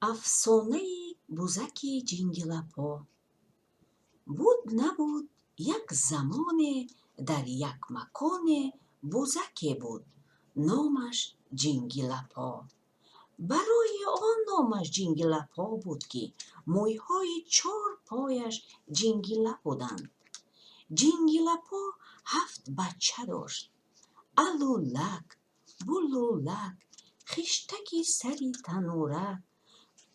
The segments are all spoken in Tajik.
Афсонаи бузаки ҷингилапо. Буд набуд, як замоне дар як маконе бузаке буд, номаш Ҷингилапо. Барои он номаш Ҷингилапо буд, ки мӯйҳои чор пояш ҷингила буданд. Ҷингилапо ҳафт бача дошт: Алулак, Булулак, Хиштаки сари танурак,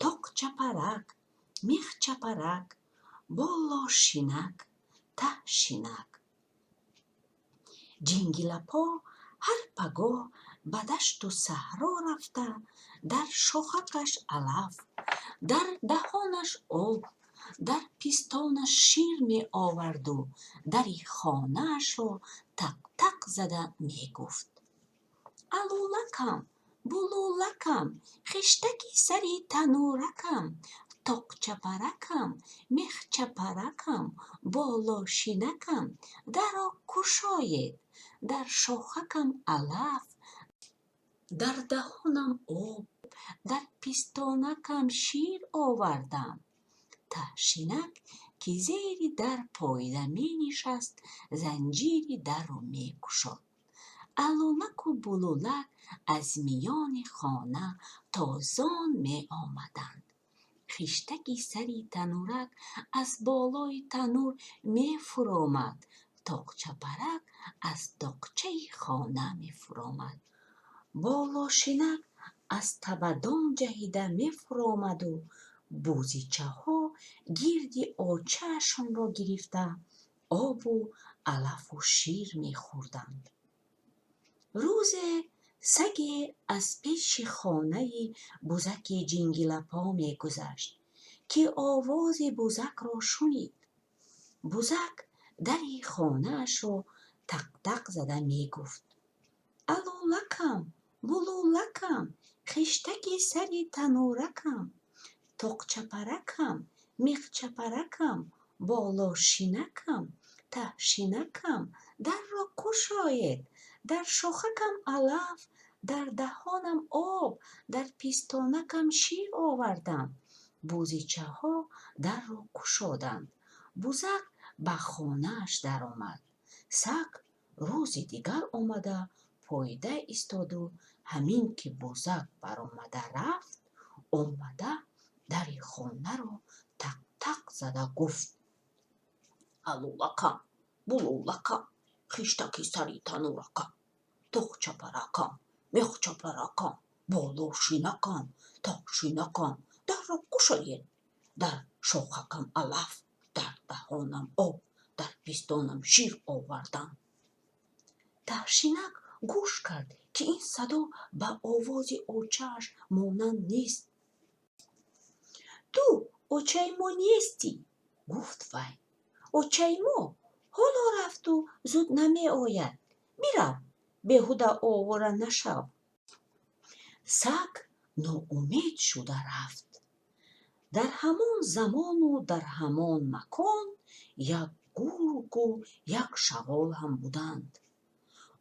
Тоқчапарак, Мехчапарак, Болошинак, Таҳшинак. Ҷингилапо ҳар пагоҳ ба дашту саҳро рафта, дар шохакаш алаф, дар даҳонаш об, дар пистонаш шир меоварду дари хонаашро тақ-тақ зада мегуфт: Алулакам, булулакам, хиштаки сари тануракам, тоқчапаракам, мехчапаракам, болошинакам, дарро кушоед, дар шохакам алаф, дар даҳонам об, дар пистонакам шир овардам. Таҳшинак, ки зери дар поида менишаст, занҷири дарро мекушод. Алулаку Булулак аз миёни хона тозон меомаданд. Хиштаки сари танурак аз болои танур мефуромад, Тоқчапарак аз тоқчаи хона мефуромад. Болошинак аз табадон ҷаҳида мефуромаду бузичаҳо гирди очаашонро гирифта, обу алафу шир мехӯрданд. Рӯзе саге аз пеши хонаи бузаки Ҷингилапо мегузашт, ки овози бузакро шунид. Бузак дари хонаашро тақ-тақ зада мегуфт: Алулакам, булулакам, хиштаки сари тануракам, тоқчапаракам, мехчапаракам, болошинакам, таҳшинакам, дарро кушоед, дар шохакам алаф, дар даҳонам об, дар пистонакам шир овардам. Бузичаҳо дарро кушоданд. Бузак ба хонааш даромад. Саг рӯзи дигар омада поида истоду ҳамин ки бузак баромада рафт, омада дари хонаро тақ-тақ зада гуфт: Алулакам, булулакам, хиштаки сари тануракам, тоқчапаракам, мехчапаракам, болошинакам, таҳшинакам, дарро кушоед, дар шохакам алаф, дар даҳонам об, дар пистонам шир овардам. Таҳшинак гӯш кард, ки ин садо ба овози очааш монанд нест. Ту очаи мо нестӣ, гуфт вай. Очаи мо ҳоло рафту зуд намеояд. Бирав, беҳуда овора нашав. Саг ноумед шуда рафт. Дар ҳамон замону дар ҳамон макон як гургу як шағол ҳам буданд.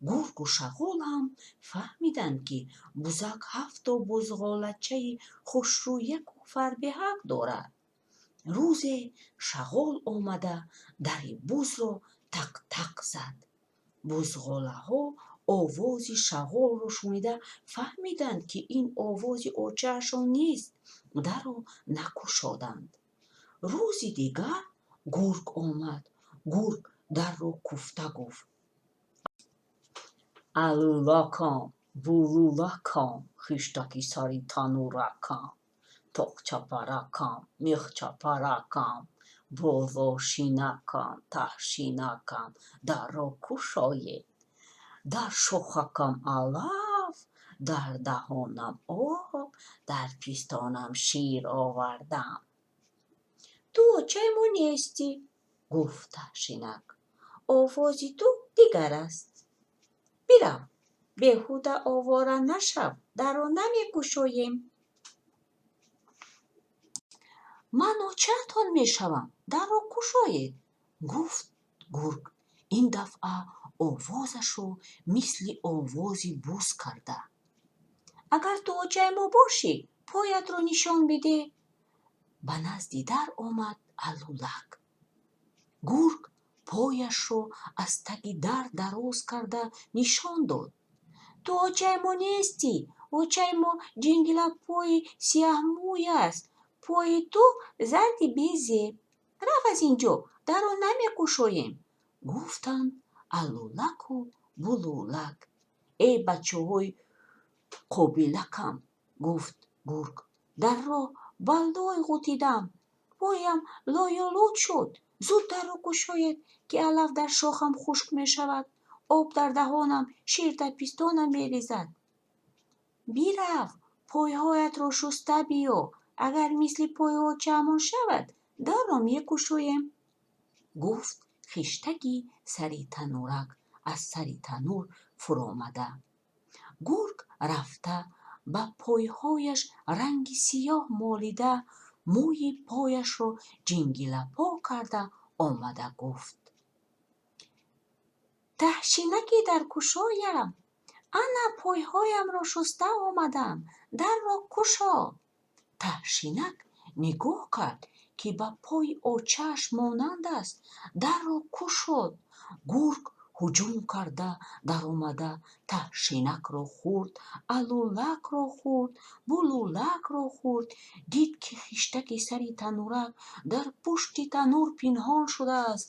Гургу шағол ҳам фаҳмиданд, ки бузак ҳафто бузғолачаи хушрӯяку фарбеҳак дорад. Рӯзе шағол омада дари бузро тақ-тақ зад. Бузғолаҳо овози шағолро шунида фаҳмиданд, ки ин овози очаашон нест, дарро накушоданд. Рӯзи дигар гург омад. Гург дарро куфта гуфт: Алулакам, булулакам, хиштаки сари тануракам, тоқчапаракам, мехчапаракам, болошинакам, таҳшинакам, дарро кушоед, дар шохакам алаф, дар даҳонам об, дар пистонам шир овардам. Ту очаи мо нестӣ, гуфт Таҳшинак. Овози ту дигар аст. Бирав, беҳуда овора нашав, дарро намекушоем. Ман очаатон мешавам, дарро кушоед, гуфт гург, ин дафъа овозашро мисли овози буз карда. Агар ту очаи мо бошӣ, Поятро нишон бидеҳ. Ба назди дар омад Алулак. Гург пояшро аз таги дар дароз карда нишон дод. Ту очаи мо нестӣ. Очаи мо ҷингилапои сиёҳмӯй аст. Пои ту зарди безеб. Рав аз ин ҷо, дарро намекушоем, гуфтанд Алулаку Булулак. Эй, бачаҳои қобилакам, гуфт гург, дар роҳ ба лой ғӯтидам, поям лойолуд шуд. Зуд дарро кушоед, ки алаф дар шохам хушк мешавад, об дар даҳонам, шир дар пистонам мерезад. Бирав, пойҳоятро шуста биё. Агар мисли пои очаамон шавад, дарро мекушоем, гуфт хиштаки сари танӯрак аз сари танӯр фуромада. Гург рафта, ба пойҳояш ранги сиёҳ молида, мӯи пояшро ҷингилапо карда омада гуфт: Таҳшинаки даркушоям, ана пойҳоямро шуста омадам, дарро кушо. Таҳшинак нигоҳ кард, ки ба пои очааш монанд аст, дарро кушод. Гург ҳуҷум карда даромада, Таҳшинакро хӯрд, Алулакро хӯрд, Булулакро хӯрд. Дид, ки хиштаки сари танӯрак дар пушти танӯр пинҳон шудааст.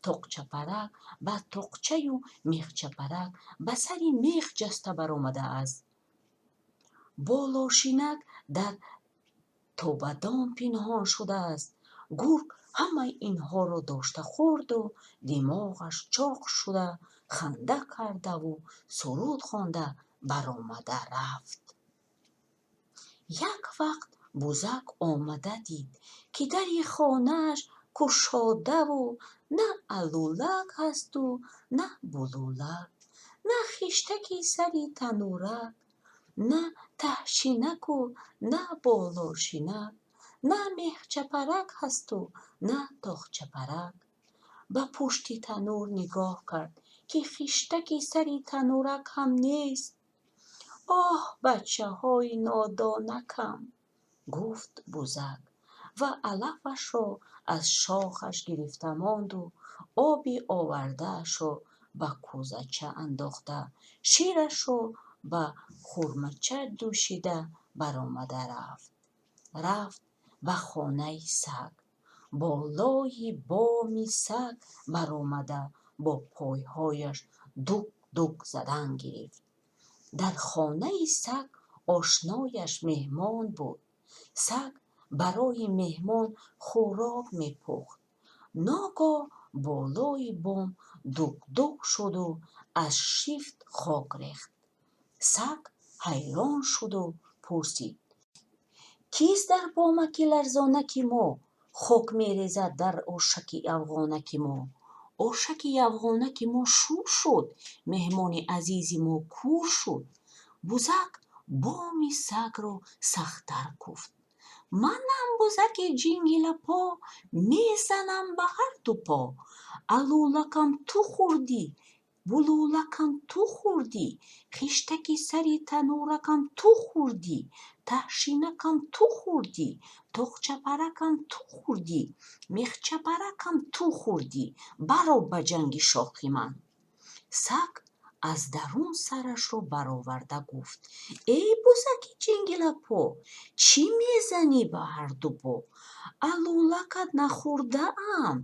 Тоқчапарак ба тоқчаю мехчапарак ба сари мех ҷаста баромадааст. Болошинак дар тобадон пинҳон шудааст. Гург ҳамаи инҳоро дошта хӯрду димоғаш чоқ шуда, ханда кардаву суруд хонда баромада рафт. Як вақт бузак омада дид, ки дари хонааш кушодаву на Алулак ҳасту на Булулак, на хиштаки сари танӯрак, на Таҳшинаку на Болошинак, на мехчапарак ҳасту на тоқчапарак. Ба пушти танӯр нигоҳ кард, ки хиштаки сари танӯрак ҳам нест. Оҳ, бачаҳои нодонакам, гуфт бузак ва алафашро аз шохаш гирифта монду, оби овардаашро ба кӯзача андохта, ширашро ба хурмача дӯшида баромада рафт. Рафт ба хонаи саг. Болои боми саг баромада, бо пойҳояш дук-дук задан гирифт. Дар хонаи саг ошнояш меҳмон буд. Саг барои меҳмон хӯрок мепухт. Ногоҳ болои бом дук-дук шуду аз шифт хок рехт. Саг ҳайрон шуду пурсид: Кист дар бомаки ларзонаки мо, хок мерезад дар ошаки явғонаки мо? Ошаки явғонаки мо шӯр шуд, меҳмони азизи мо кӯр шуд. Бузак боми сагро сахттар куфт. Манам бузаки ҷингилапо, мезанам ба ҳарду по. Алулакам ту хӯрдӣ, Булулакам ту хӯрдӣ, хиштаки сари танӯракам ту хӯрдӣ, Таҳшинакам ту хӯрдӣ, тоқчапаракам ту хӯрдӣ, мехчапаракам ту хӯрдӣ. Баро ба ҷанги шохи ман. Саг аз дарун сарашро бароварда гуфт: Эй, бузаки ҷингилапо, чӣ мезанӣ ба ҳарду по? Алулакат нахӯрдаам,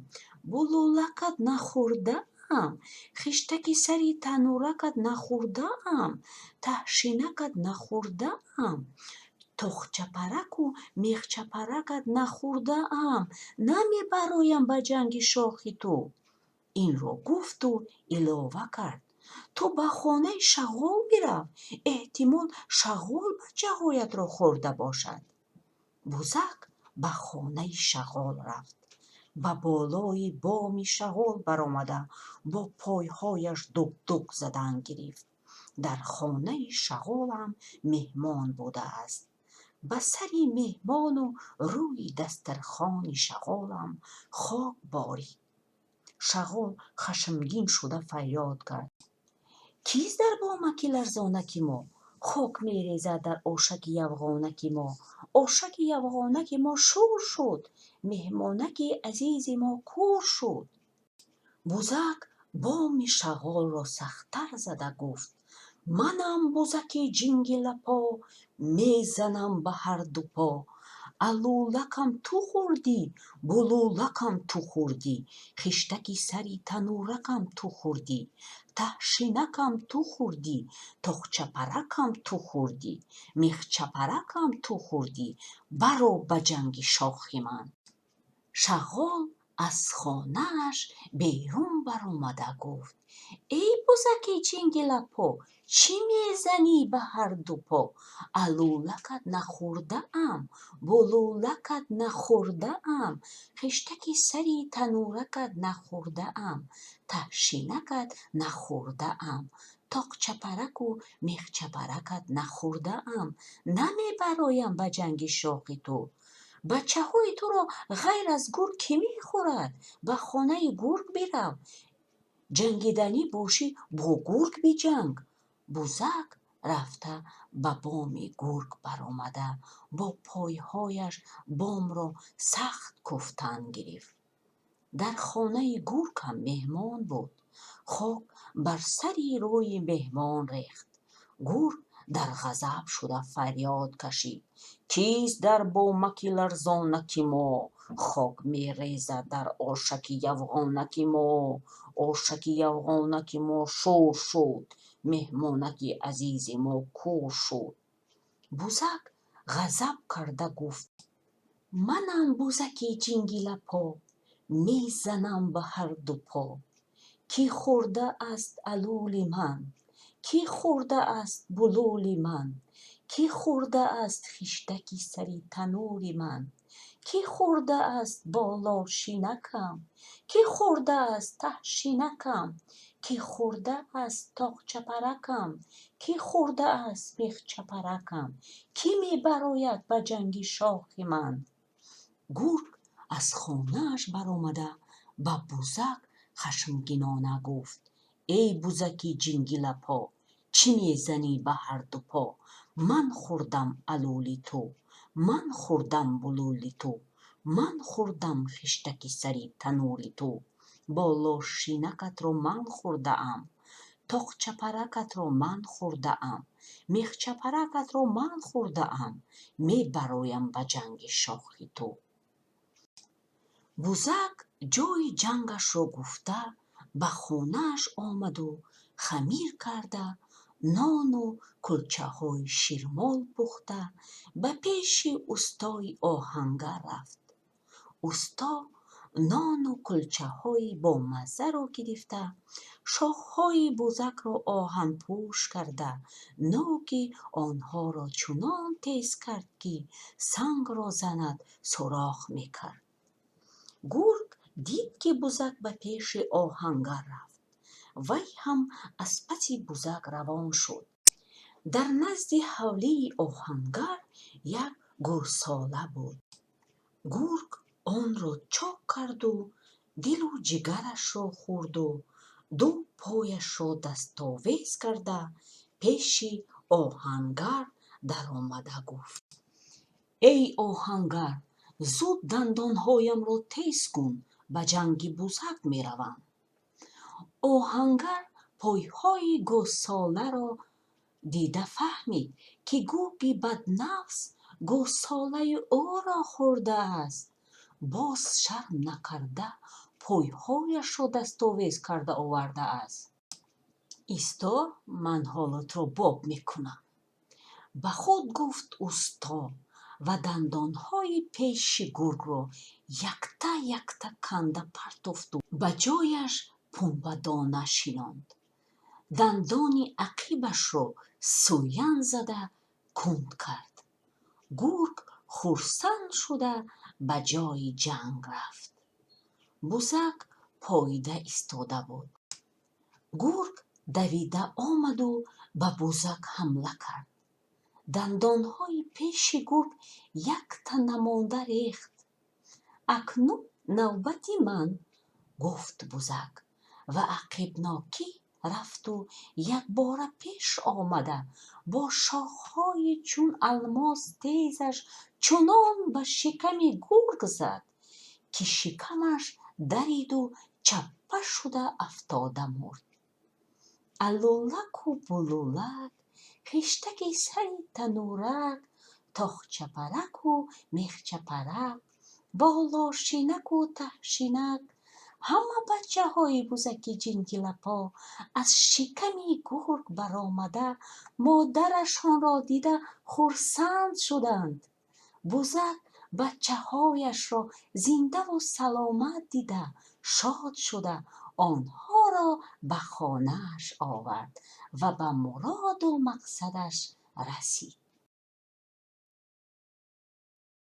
Булулакат нахӯрдаам, хиштаки сари танӯракат нахӯрдаам, Таҳшинакат нахӯрдаам, тоқчапараку мехчапаракат нахӯрдаам, намебароям ба ҷанги шохи ту. Инро гуфту илова кард: Ту ба хонаи шағол бирав, эҳтимол, шағол бачаҳоятро хӯрда бошад. Бузак ба хонаи шағол рафт. Ба болои боми шағол баромада, бо пойҳояш дук-дук задан гирифт. Дар хонаи шағолам меҳмон будааст. Ба сари меҳмону рӯи дастархони шағолам хок борид. Шағол хашмгин шуда фарёд кард: Кист дар бомаки ларзонаки мо, хок мерезад дар ошаки явғонаки мо? Ошаки явғонаки мо шӯр шуд, меҳмонаки азизи мо кӯр шуд. Бузак боми шағолро сахттар зада гуфт: Манам бузаки ҷингилапо, мезанам ба ҳар ду по. Алулакам ту хӯрдӣ, булулакам ту хӯрдӣ, хиштаки сари тануракам ту хӯрдӣ, таҳшинакам ту хӯрдӣ, тоқчапаракам ту хӯрдӣ, мехчапаракам ту хӯрдӣ, баро ба ҷанги шохи ман. Шағол аз хонааш берун баромада гуфт: Эй бузаки ҷингилапо, чӣ мезанӣ ба ҳар ду по? Алулакат нахӯрдаам, булулакат нахӯрдаам, хиштаки сари тануракат нахӯрдаам, таҳшинакат нахӯрдаам, тоқчапараку мехчапаракат нахӯрдаам, намебароям ба ҷанги шохи ту. Бачаҳои туро ғайр аз гург кӣ мехӯрад? Ба хонаи гург бирав. Ҷангиданӣ бошӣ, бо гург биҷанг. Бузак рафта ба боми гург баромада, бо пойҳояш бомро сахт кӯфтан гирифт. Дар хонаи гург ҳам меҳмон буд. Хок бар сари рӯи меҳмон рехт. Гург дар ғазаб шуда фарёд кашид: Кист дар бомаки ларзонаки мо? Хок мерезад дар ошаки явғонаки мо. Ошаки явғонаки мо шӯр шуд, меҳмонаки азизи мо кӯр шуд. Бузак ғазаб карда гуфт: Манам бузаки ҷингилапо, мезанам ба ҳар ду по. Кӣ хӯрдааст алули ман? Кӣ хӯрдааст булули ман? Кӣ хӯрдааст хиштаки сари танури ман? Кӣ хӯрдааст болошинакам? Кӣ хӯрдааст таҳшинакам? Кӣ хӯрдааст тоқчапаракам? Кӣ хӯрдааст мехчапаракам? Кӣ мебарояд ба ҷанги шохи ман? Гург аз хонааш баромада ба бузак хашмгинона гуфт: Эй бузаки ҷингилапо, чӣ мезанӣ ба ҳар ду по? Ман хӯрдам алули ту, ман хӯрдам булули ту, ман хӯрдам хиштаки сари танури ту, болошинакатро ман хӯрдаам, тоқчапаракатро ман хӯрдаам, мехчапаракатро ман хӯрдаам, мебароям ба ҷанги шохи ту. Бузак ҷойи ҷангашро гуфта, ба хонааш омаду хамир карда, нону кулчаҳои ширмол пухта, ба пеши устои оҳангар рафт. Усто нону кулчаҳои бомаззаро гирифта, шохҳои бузакро оҳанпӯш карда, ноки онҳоро чунон тез кард, ки сангро занад сурох мекард. Гург дид, ки бузак ба пеши оҳангар рафт. Вай ҳам аз паси бузак равон шуд. Дар назди ҳавлии оҳангар як гӯрсола буд. Гург онро чок карду дилу ҷигарашро хӯрду ду пояшро дастовез карда пеши оҳангар даромада гуфт: Эй оҳангар, зуд дандонҳоямро тез кун, ба ҷанги бузак меравам. Оҳангар пойҳои гӯсоларо дида фаҳмид, ки гурги баднафс гӯсолаи ӯро хӯрдааст. Боз шарм накарда пойҳояшро дастовез карда овардааст. Исто, ман ҳолатро боб мекунам. Ба худ гуфт усто ва дандонҳои пеши гургро якта-якта канда партофту ба ҷояш пунбадона шинонд. Дандони ақибашро сӯян зада кунд кард. Гург хурсанд шуда ба ҷойи ҷанг рафт. Бузак поида истода буд. Гург давида омаду ба бузак ҳамла кард. Дандонҳои пеши гург якта намонда рехт. Акнун навбати ман, гуфт бузак ва ақибнокӣ Рафту якбора пеш омада, бо шохҳои чун алмос тезаш чунон ба шиками гург зад, ки шикамаш дариду чаппа шуда афтода мурд. Алулаку булулак, хиштаки сари танурак, тохчапараку мехчапарак, болошинаку таҳшинак, ҳама бачаҳои бузаки ҷингилапо аз шиками гург баромада, модарашонро дида хурсанд шуданд. Бузак бачаҳояшро зиндаву саломат дида, шод шуда, онҳоро ба хонааш овард ва ба муроду мақсадаш расид.